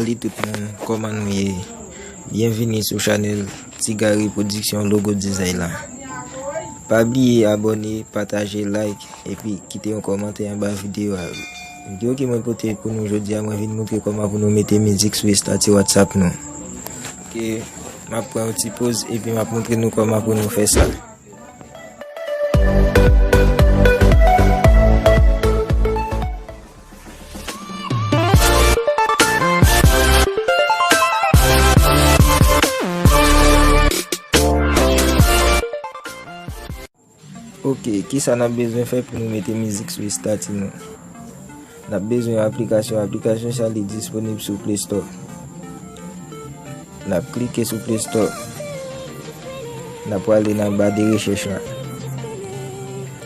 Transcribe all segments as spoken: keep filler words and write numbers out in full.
Salut tout moun, kòman nou ye? Byenvini sou chanèl Ti Gary Production Logo Design la. Pa bliye abòne, pataje, like, epi kite yon kòmantè anba videyo a. Videyo ke mwen pote pou nou jodi a, mwen vin montre kòman pou nou mete mizik sou estati WhatsApp nou. Ok, m ap pran yon ti poz epi m ap montre nou kòman pou nou fè sa. Ok, kisa n ap bezwen fè pou nou mete mizik sou estati nou? N ap bezwen yon aplikasyon. Aplikasyon sa li disponib sou Play Store. N ap klike sou Play Store. N ap prale nan ba de rechèch la.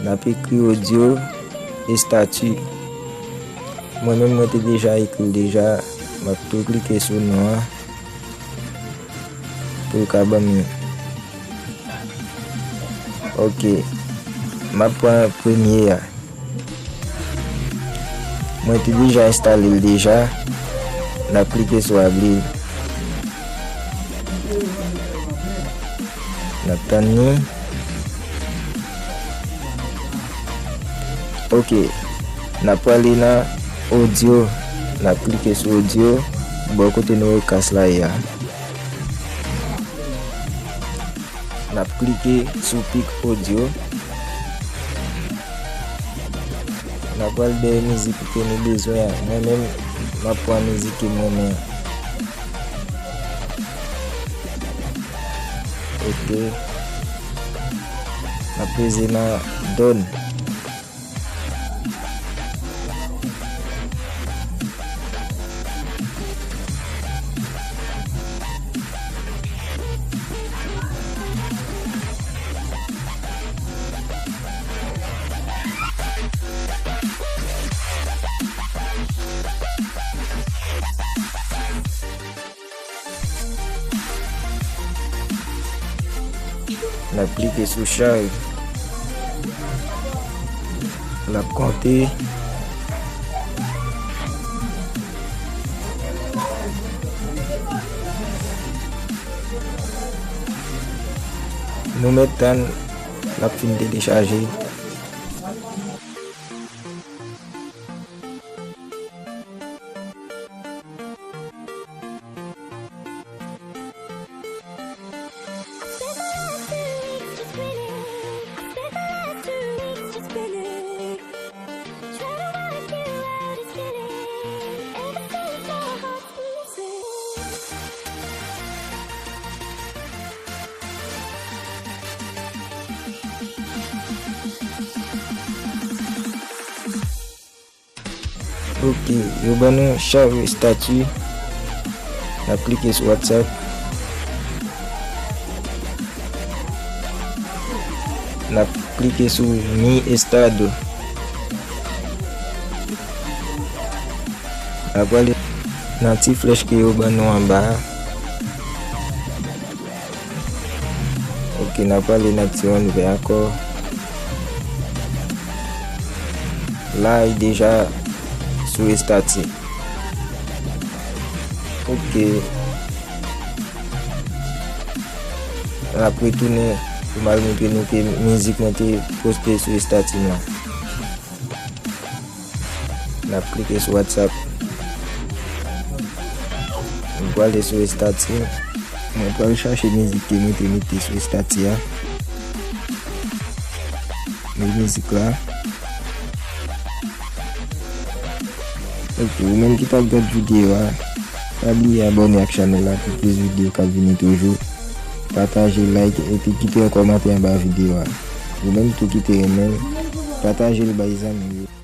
N ap ekri odyo estati. Mwen menm mwen te deja ekri l deja. M ap tou klike sou non an pou l ka ban m li. Ok. M ap pran premye a. Mwen te deja enstale l deja. N ap klike sou abli. N ap tann li. Ok. N ap prale nan odyo. N ap klike sou odyo. Bò kote nou wè kas la ye a. N ap klike sou pik odyo. N ap pral dèyè mizik ke nou bezwen an. Mwen menm, m ap pran mizik ke m renmen an. Ok. N ap peze nan done. N ap klike sou share. L ap konte. Nou mèt tann l ap fin telechaje. Ok, yo ban nou share estati. N ap klike sou WhatsApp. N ap klike sou mi estado. N ap prale nan ti flèch ke yo ban nou anba a. Ok, n ap prale nan ti wonn vè ankò. La, li deja sou estati. Ok. N ap retounen pou m al montre nou ke mizik mwen te poste sou estati m lan. N ap klike sou WhatsApp. Mwen prale sou estati. Mwen pral chache mizik ke mwen te mete sou estati a. Men mizik la. Ok, ou menm ki t ap gad videyo a, pa bliye abòne ak chanèl la pou plis videyo k ap vini toujou. Pataje, like, epi kite yon kòmantè anba videyo a. Ou menm tou ki te renmen l, pataje l bay zanmi w yo.